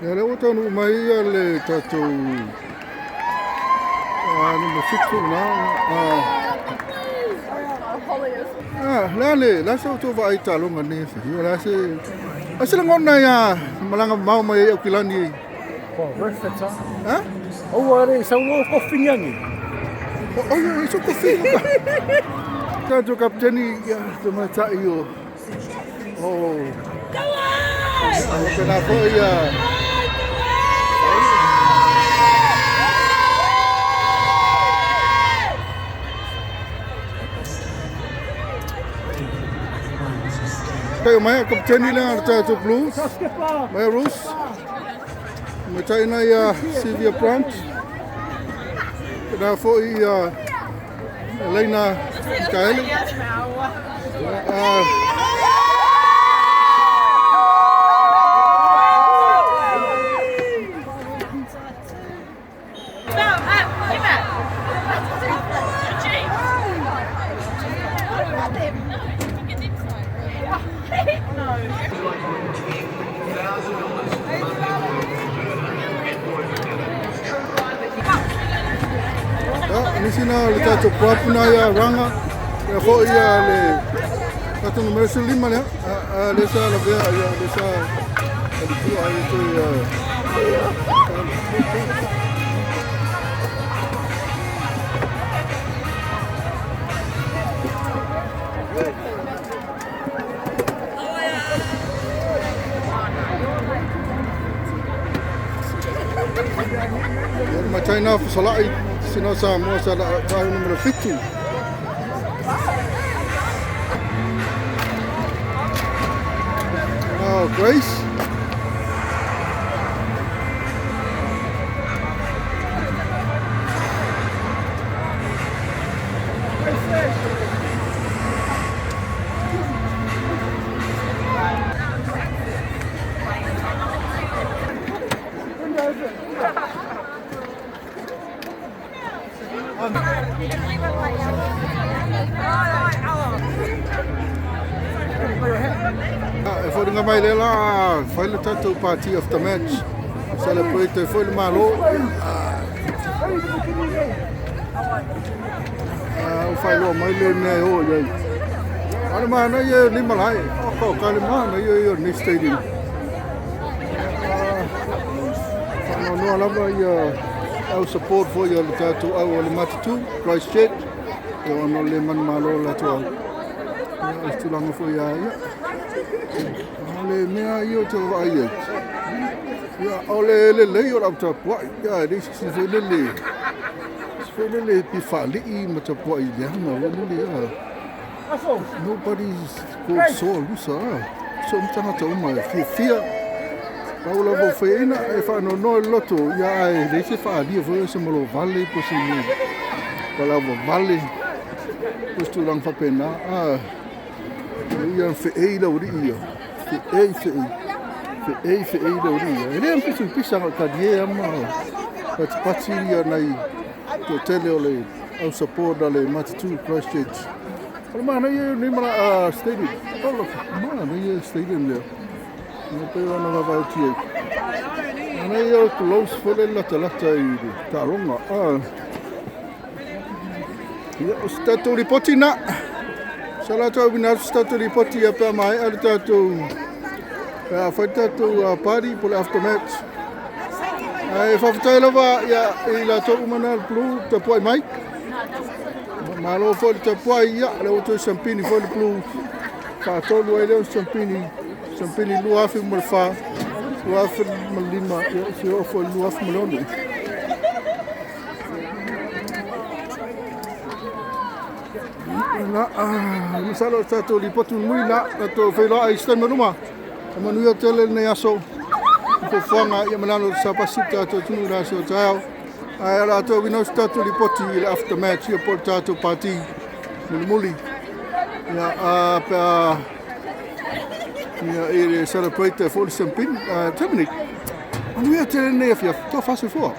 Ia lea ua taunuu mai ia le tatou numera 7 na. Le a le, la se outou vaai i taaloga nei afi. Ia la se ai se lagona ia malaga mamao mai ai Aukilani. Oh, worth it, huh? Ha? Aua re sau lo kofi ngi. Oh, ia, so kofi. Tatou kapiteni ia te matai o. Oh. O pena foi ia. Kai mai a kapiteni le a tatou Blues. Mai Rus. Matai na ia Sylvia Brandt. Pena foi ia Elena Mikaeli. Nisi na le tatou prop na ia ranga ia foi ia le tatou numera 15 lea le sa lavea ia le sa alipua ai toe ia matai na fasalai sina Samoa sa la tau numera 7. Oh, Grace. E wharinga mai le la, whai le tatou party of the match. Celebrate e foi le malo. O whailoa mai le mea e o iai. Ale mana ia ni malai. O ka ka le mana ia ia ni stadium. Whanoa lava ia au support foi ia le tatou au o le Matatu, Christchurch. Ia ona le manu malo la tu au. Ia o tulaga foi ia ia. O le mea ia o te vaai ai. Ia o le lelei o le au tapuai. Ia e le si foi lele. Si foi lele pi whaalii ma tapuai leanga o lele ia. Nobody's called sore loser. So mtanga ta uma e fia fia. Pau lava o whaina e whaanonoa le loto. Ia ai le se whaalia foi se malo vale po se ni. Pala vale. Po se tulaga faapena. Ia feei lau alii ia. Feei, feei. Feei, feei lau alii ia. E le pisa pisa ngau talie ama. Pati pati ia nai toatele o le au support a le Matatu Christchurch. O le mana ia nei mala stadium. O le mana ia stadium lea. Ia pe ona vavauti ai. Ana ia o close foi le lata lata i le taaloga. Ia o se tatou ripoti na. Sa latou wina atu se tatou ripoti ia pea mai a le tatou pea fai tatou party po le after match. Ai whawhetai lava ia i latou uma na le Blue tapuai mai. Malo foi le tapuai ia le o toe sampini foi le Blue. Whaatolu ai leo sampini sampini 2004 2005 ia se o foi 2006. Na, masalo o tatou lipoti mui na, tatou whailoa ai stai manuma. A manuia tele nei aso. Fofoanga ia manano sa pasi tatou tunu na so taeao. Ai ala atu wina o tatou lipoti i le after match ia po le tatou party mulimuli. Ia a pea ia i le celebrate for le sampini. Terminate. Manuia tele nei afiafi. Toa fasi fua.